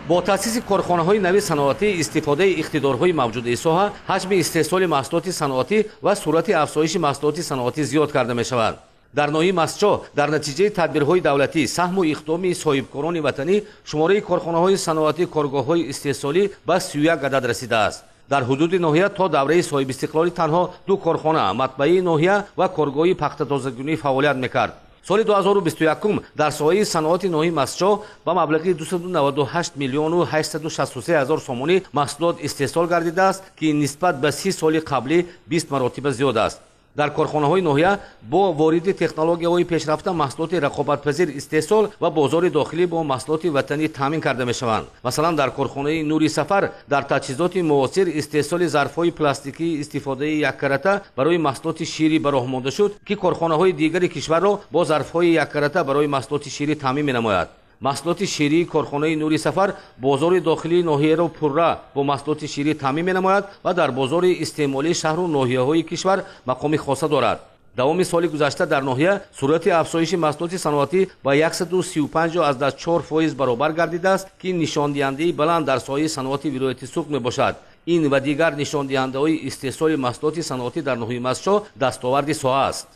Бо таъсиси корхонаҳои нави саноатӣ, истифодаи иқтидорҳои мавҷудаи соҳа, ҳаҷми истеҳсоли маҳсулоти саноатӣ ва суръати афзоиши маҳсулоти саноатӣ зиёд карда мешавад. Дар ноҳияи Мастчоҳ дар натиҷаи тадбирҳои давлатӣ, саҳму иқдоми соҳибкорони ватанӣ шумораи корхонаҳои саноатӣ, коргоҳҳои истеҳсолӣ ба 31 адад расидааст. Дар ҳудуди ноҳия то давраи соҳибистиқлолӣ танҳо ду корхона, матбаи ноҳия ва коргоҳи пахтатозакунӣ фаъолият мекард. Соли 2021 дар соҳаи саноати ноҳияи Мастчоҳ ба маблағи 298 миллиону 863 ҳазор сомонӣ маҳсулот истеҳсол гардидааст, ки нисбат ба 30 соли қаблӣ 20 маротиба зиёд аст. Дар корхонаҳои ноҳия бо вориди технологияҳои пешрафта маҳсулоти рақобатпазир истеҳсол ва бозори дохилӣ бо маҳсулоти ватанӣ таъмин карда мешаванд. Масалан, дар корхонаи Нури Сафар дар таҷҳизоти муосир истеҳсоли зарфҳои пластикии истифодаи яккарата барои маҳсулоти ширӣ ба роҳ монда шуд, ки корхонаҳои дигари кишварро бо зарфҳои яккарата барои маҳсулоти ширӣ таъмин менамояд. Маҳсулоти ширии корхонаи Нури Сафар бозори дохилии ноҳияро пурра бо маҳсулоти ширӣ таъмин менамояд ва дар бозори истеъмолии шаҳру ноҳияҳои кишвар мақоми хоса дорад. Давоми соли гузашта дар ноҳия суръати афзоиши маҳсулоти саноатӣ ба 135,4% баробар гардидааст, ки нишондиҳандаи баланд дар соҳаи саноати вилояти Суғд мебошад. Ин ва дигар нишондиҳандаҳои истеҳсоли маҳсулоти саноатӣ дар ноҳияи Мастчоҳ дастоварди соҳа аст.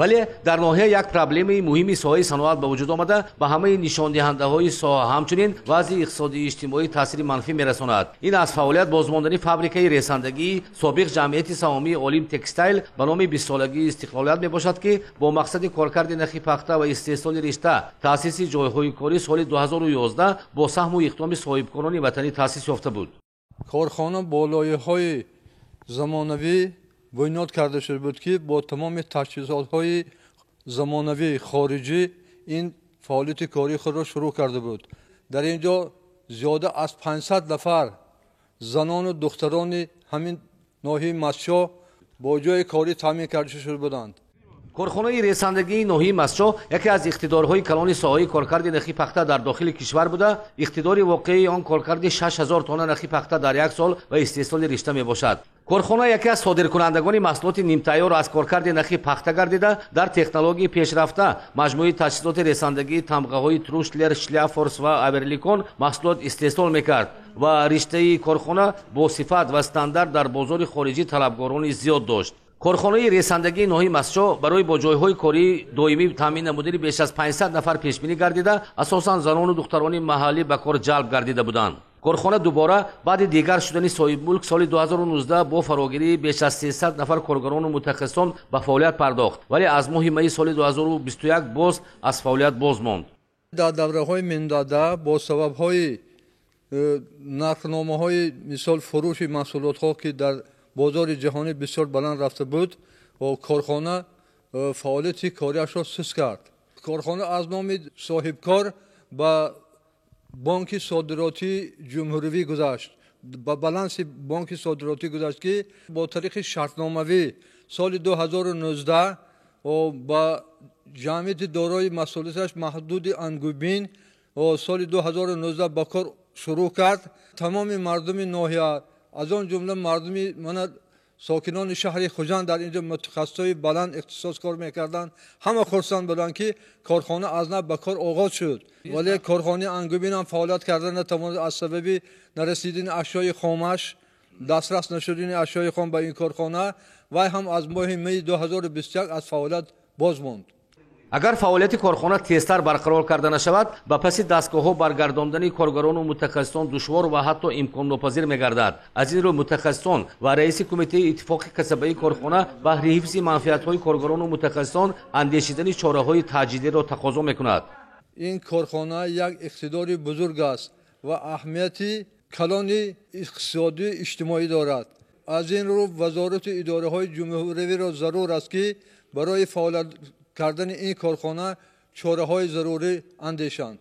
Вале дар ноҳия як проблемаи муҳими соҳаи саноат ба вуҷуд омада, ба ҳамаи нишондиҳандаҳои соҳа, ҳамчунин вазъи иқтисодию иҷтимоӣ таъсири манфӣ мерасонад. Ин аз фаъолият бозмондани фабрикаи ресандагии собиқ ҷамъияти саҳомии Олим Текстайл ба номи 20-солагии истиқлолият мебошад, ки бо мақсади коркарди нахи пахта ва истеҳсоли ришта, таъсиси ҷойҳои корӣ соли 2011 бо саҳму иқдоми соҳибкорони ватанӣ таъсис ёфта буд. Корхона бо лоиҳаҳои замонавӣ бунёд карда шуда буд, ки бо тамоми таҷҳизотҳои замонавии хориҷӣ ин фаъолияти кории худро шурӯъ карда буд. Дар ин ҷо зиёда аз 500 нафар занону духтарони ҳамин ноҳияи Мастчоҳ бо ҷои корӣ таъмин карда шуда буданд. Корхонаи ресандагии ноҳияи Мастчоҳ яке аз иқтидорҳои калони соҳаи коркарди нахи пахта дар дохили кишвар буда, иқтидори воқеии он коркарди 6000 тонна нахи пахта дар як сол ва истеҳсоли ришта мебошад. Корхона яке аз содиркунандагони маҳсулоти нимтайёр аз коркарди нахи пахта гардида, дар технологияи пешрафта маҷмӯи таҷҳизоти ресандагии тамғаҳои Трушлер, Шляфорс ва Аверликон маҳсулот истеҳсол мекард ва риштаи корхона бо сифат ва стандарт дар бозори хориҷӣ талабгорони зиёд дошт. Корхонаи ресандагии ноҳияи Мастчоҳ барои бо ҷойҳои кории доимӣ таъмин намудани беш аз 500 нафар пешбинӣ гардида, асосан занону духтарони маҳаллӣ ба кор ҷалб гардида буданд. Корхона дубора баъди дигар шудани соҳибмулк соли 2019 бо фарогирии беш аз 300 нафар коргарону мутахассисон ба фаъолият пардохт, вале аз моҳи майи соли 2021 боз аз фаъолият боз монд. Дар давраҳои минбаъда бо сабабҳои нархномаҳои мисол фурӯши маҳсулотҳо, ки дар бозори ҷаҳонӣ бисёр баланд рафта буд, корхона фаъолияти кориашро суст кард. Корхона аз номи соҳибкор ба бонки содиротии ҷумҳуривӣ гузашт, ба баланси бонки содиротӣ гузашт, ки бо тариқи шартномавӣ соли 2019 ба ҷамъияти дорои масъулияташ маҳдуди Ангубин соли 2019 ба кор шурӯъ кард. Тамоми мардуми ноҳия, аз он ҷумла мардуми мана сокинони шаҳри Хуҷанд дар инҷо мутахассисҳои баланд ихтисос кор мекарданд, ҳама хурсанд буданд, ки корхона аз нав ба кор оғоз шуд. Вале корхонаи Ангубин ҳам фаъолият карда натавонист аз сабаби нарасидани ашёи хомаш, дастрас нашудани ашёи хом ба ин корхона, вай ҳам аз моҳи майи 2021 аз фаъолият боз монд. Агар фаъолияти корхона тезтар барқарор карда нашавад, ба паси дастгоҳҳо баргардондани коргарону мутахассисон душвор ва ҳатто имконнопазир мегардад. Аз ин рӯ мутахассисон ва раиси кумитаи иттифоқи касабаи корхона баҳри ҳифзи манфиатҳои коргарону мутахассисон андешидани чораҳои таъҷилиро тақозо мекунад. Ин корхона як иқтидори бузург аст ва аҳамияти калони иқтисодию иҷтимоӣ дорад. Аз ин рӯ вазорату идораҳои ҷумҳуривиро зарур аст, ки барои фаъолият кардани ин корхона чораҳои зарурӣ андешанд.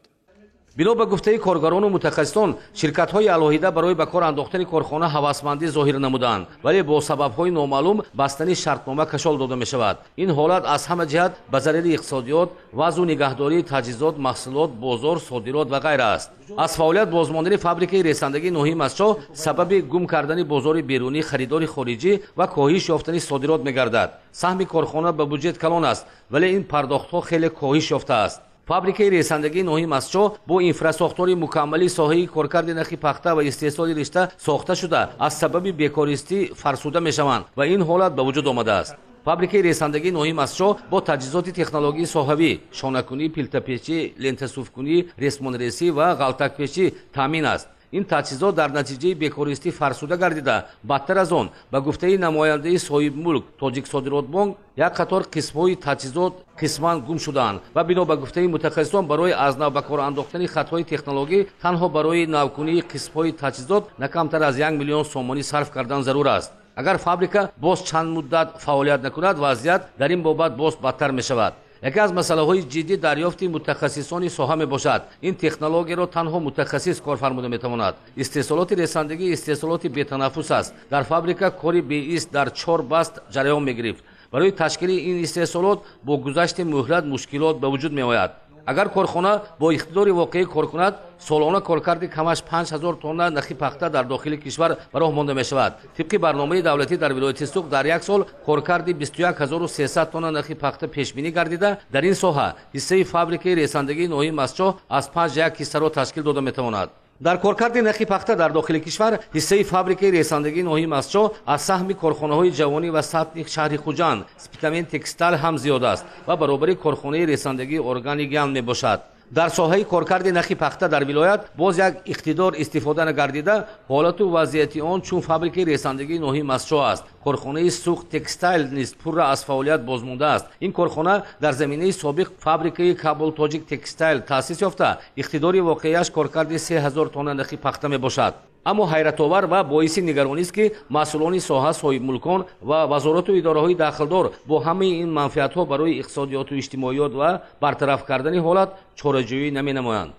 Бино ба гуфтаи коргарону мутахассисон, ширкатҳои алоҳида барои ба кор андохтани корхона ҳавасмандӣ зоҳир намуданд, вале бо сабабҳои номаълум бастани шартнома кашол дода мешавад. Ин ҳолат аз ҳама ҷиҳат ба зарари иқтисодиёт, вазъу нигаҳдории таҷҳизот, маҳсулот, бозор, содирот ва ғайра аст. Аз фаъолият бозмондани фабрикаи ресандагии ноҳияи Мастчоҳ сабаби гум кардани бозори берунӣ, харидори хориҷӣ ва коҳиш ёфтани содирот мегардад. Саҳми корхона ба буҷет калон аст, вале ин пардохтҳо хеле коҳиш ёфтааст. Фабрикаи ресандагии ноҳияи Мастчоҳ бо инфрасохтори мукаммали соҳаи коркарди нахи пахта ва истеҳсоли ришта сохта шуда, аз сабаби бекористӣ фарсуда мешаванд ва ин ҳолат ба вуҷуд омадааст. Фабрикаи ресандагии ноҳияи Мастчоҳ бо таҷҳизоти технологии соҳавӣ, шонакунӣ, пилтапечӣ, лентасуфкунӣ, ресмонресӣ ва ғалтакпечӣ таъмин аст. Ин таҷҳизот дар натиҷаи бекористӣ фарсуда гардида, бадтар аз он, ба гуфтаи намояндаи соҳибмулк Тоҷиксодиротбонк, як қатор қисмҳои таҷҳизот қисман гум шудаанд ва бино ба гуфтаи мутахассисон барои аз нав ба кор андохтани хатҳои технологӣ танҳо барои навкунии қисмҳои таҷҳизот на камтар аз 1 миллион сомонӣ сарф кардан зарур аст. Агар фабрика боз чанд муддат фаъолият накунад, вазъият дар ин бобат боз бадтар мешавад. Яке аз масъалаҳои ҷиддӣ дарёфти мутахассисони соҳа мебошад. Ин технологияро танҳо мутахассис кор фармуда метавонад. Истеҳсолоти ресандагӣ истеҳсолоти бетанаффус аст. Дар фабрика кори беист дар 4 баст ҷараён мегирифт. Барои ташкили ин истеҳсолот бо гузашти муҳлат мушкилот ба вуҷуд меояд. Агар корхона бо иқтидори воқеӣ кор кунад, солона коркарди камаш 5000 тонна нахи пахта дар дохили кишвар ба роҳ монда мешавад. Тибқи барномаи давлатӣ дар вилояти Суғд дар як сол коркарди 21300 тонна нахи пахта пешбинӣ гардида, дар ин соҳа ҳиссаи фабрикаи ресандагии ноҳияи Мастчоҳ аз 5,1 ҳиссаро ташкил дода метавонад. Дар коркарди нахи пахта дар дохили кишвар ҳиссаи фабрикаи ресандагии ноҳияи Мастчоҳ аз саҳми корхонаҳои ҷавонӣ ва сатҳи шаҳри Хуҷанд, Спитамен Текстайл ҳам зиёд аст ва баробари корхонаи ресандагии Органик мебошад. Дар соҳаи коркарди нахи пахта дар вилоят боз як иқтидор истифода нагардида, ҳолату вазъияти он чун фабрикаи ресандагии ноҳияи Мастчоҳ аст. Корхонаи Суғд Текстайл низ пурра аз фаъолият бозмондааст. Ин корхона дар заминаи собиқ фабрикаи Кабул Тоҷик Текстайл таъсис ёфта, иқтидори воқеияш коркарди 3000 тонна нахи пахта мебошад. Аммо ҳайратовар ва боиси нигаронист, ки масъулони соҳа, соҳибмулкон ва вазорату идораҳои дахлдор бо ҳамаи ин манфиатҳо барои иқтисодиёту иҷтимоиёт ва бартараф кардани ҳолат чораҷӯӣ наменамоянд.